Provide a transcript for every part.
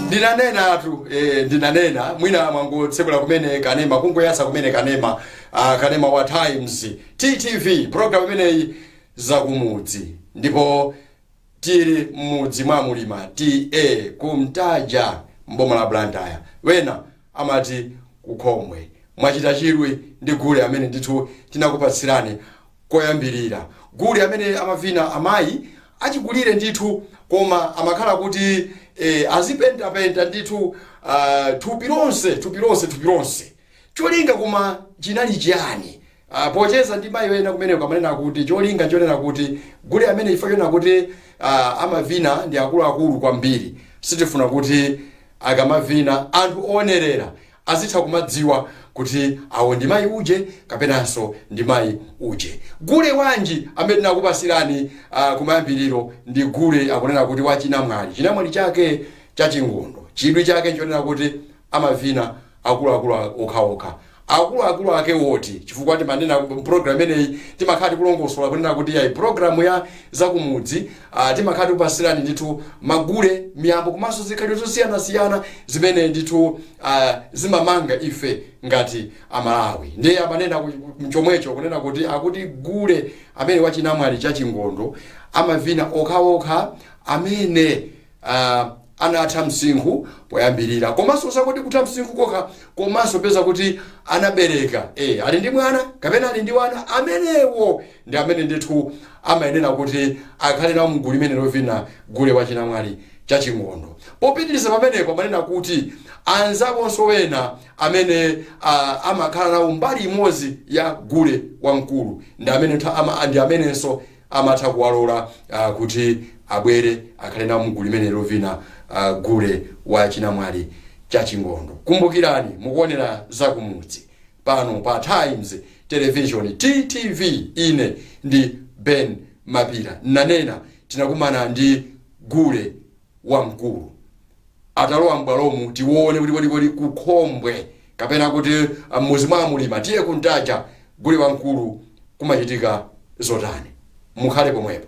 Ndinanenatu, ndinanena mwina mwangotsekula kumene kanema, kungoyatsa kumene kanema, kanema wa Times TTV, program imeneyi Zakumudzi, ndipo tili m'mudzi mwa Mulima, TA Kumtaja, mboma la Blantyre, wena amati kukhomwe. Mwachita chidwi ndi gule amene ndithu tinakupatsirani koyambirira, gule amene amavina amayi achikulire ndithu, koma amakhala kuti azipentapenta ndithu thupi lonse, thupi lonse, thupi lonse. Cholinga koma chinali chiyani? Pocheza ndi mayi wena kumeneko amanena kuti cholinga chonena kuti gule amene ife chonena kuti amavina ndi akuluakulu kwambiri, sitifuna kuti akamavina anthu oonerera azitha kumadziwa kuti awo ndi mayi uje kapenanso ndi mayi uje. Gule wanji amene tinakupasirani kumayambiriro ndi gule akunena kuti wachinamwali, chinamwali chake chachingondo. Chidwi chake nchonena kuti amavina akuluakulu okhaokha, akuluakulu ake woti, chifukwa timanena program imeneyi timakhala tikulongosola kunena kuti yayi, program ya Zakumudzi, timakhala tikupasirani ndithu magule, miyambo komanso zikhalidwe zosiyanasiyana zimene ndithu zimamanga ife ngati Amalawi. Ndiye amanena mchomwecho kunena kuti akuti gule amene wachinamwali chachingondo amavina okhaokha amene anatha msinkhu poyambirira, komanso sakuti kutha msinkhu kokha, komanso peza kuti anabereka, ali ndi mwana kapena ali ndi wana, amenewo ndi amene ndithu amayenera kuti akhale nawo mgulu limene lovina gule wachinamwali. Chachingondo. Popitiriza pamenepo amanena kuti anzakonso wena amene amakhala nawo mbali imodzi ya gule wamkulu ndi amene ndi amenenso amatha kuwalola kuti abwere akhale nawo mgulu limene lovina gule wa chinamwali Chachingondo. Kumbukirani, mukuonera Zakumudzi pano pa Times Television, TTV. Ine ndi Ben Mapira. Nanena tinakumana ndi gule wamkulu atalowa m'bwalomu. Tione kuti kodi kukhombwe kapena kuti mmuzi mwa Mulima tiye kuntaja gule wamkulu kumachitika zotani. Mukhale pomwepo.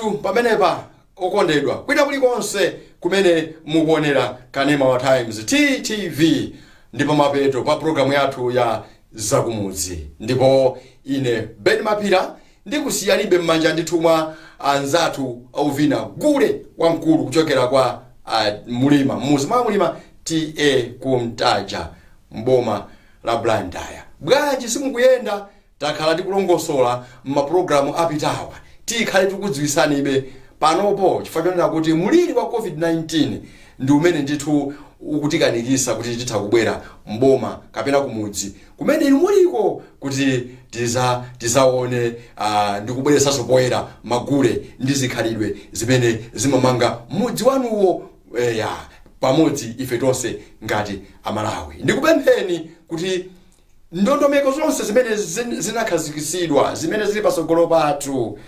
Tafika pamenepa, okondedwa, kwina kulikonse kumene mukuonera kanema wa Times TTV, ndipo mapeto pa programu yathu ya Zakumudzi. Ndipo ine Ben Mapira ndikusiyanibe m'manja ndithu mwa anzathu auvina gule wamkulu kuchokera kwa Mulima, mmuzi mwa Mulima, TA Kumtaja, mboma la Blantyre. Bwanji simukuyenda? Takhala tikulongosola m'mapulogalamu apitawa, tikhale tikudziwisanibe panopo, chifukwa chonena kuti muliri wa COVID-19 ndi umene ndithu ukutikanikisa kuti titha kubwera mboma kapena kumudzi kumene inu muliko kuti tizaone ndi kubweresanso poyera magule ndi zikhalidwe zimene zimamanga mudzi wanuwo ya pamodzi ife tonse ngati Amalawi. Ndikupempheni kuti ndondomeko zonse zimene zinakhazikitsidwa, zimene zili patsogolo pathu,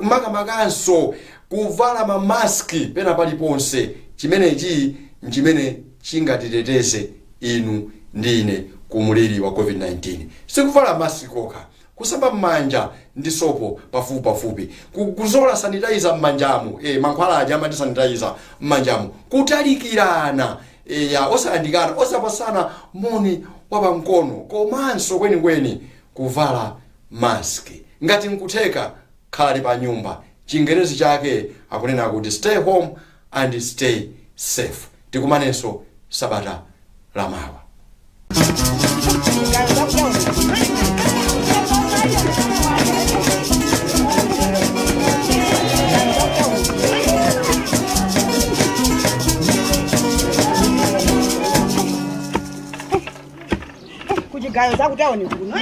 makamakanso kuvala mamaski pena paliponse, chimenechi nchimene chingatiteteze inu ndi ine ku muliri wa COVID-19. Sikuvala maski kokha, kusamba m'manja ndi sopo pafupi pafupi, kuzola sanitizer m'manjamu, mankhwala aja amati sanitizer m'manjamu, kutalikirana, ya osayandikana, osapasana moni wapamkono, komanso kwenikweni kuvala maski. Ngati nkutheka, khalani pa nyumba. Chingerezi chake akunena kuti "Stay home and stay safe." Tikumanenso sabata lamawa. Kuchigayo zakutaoni kuno.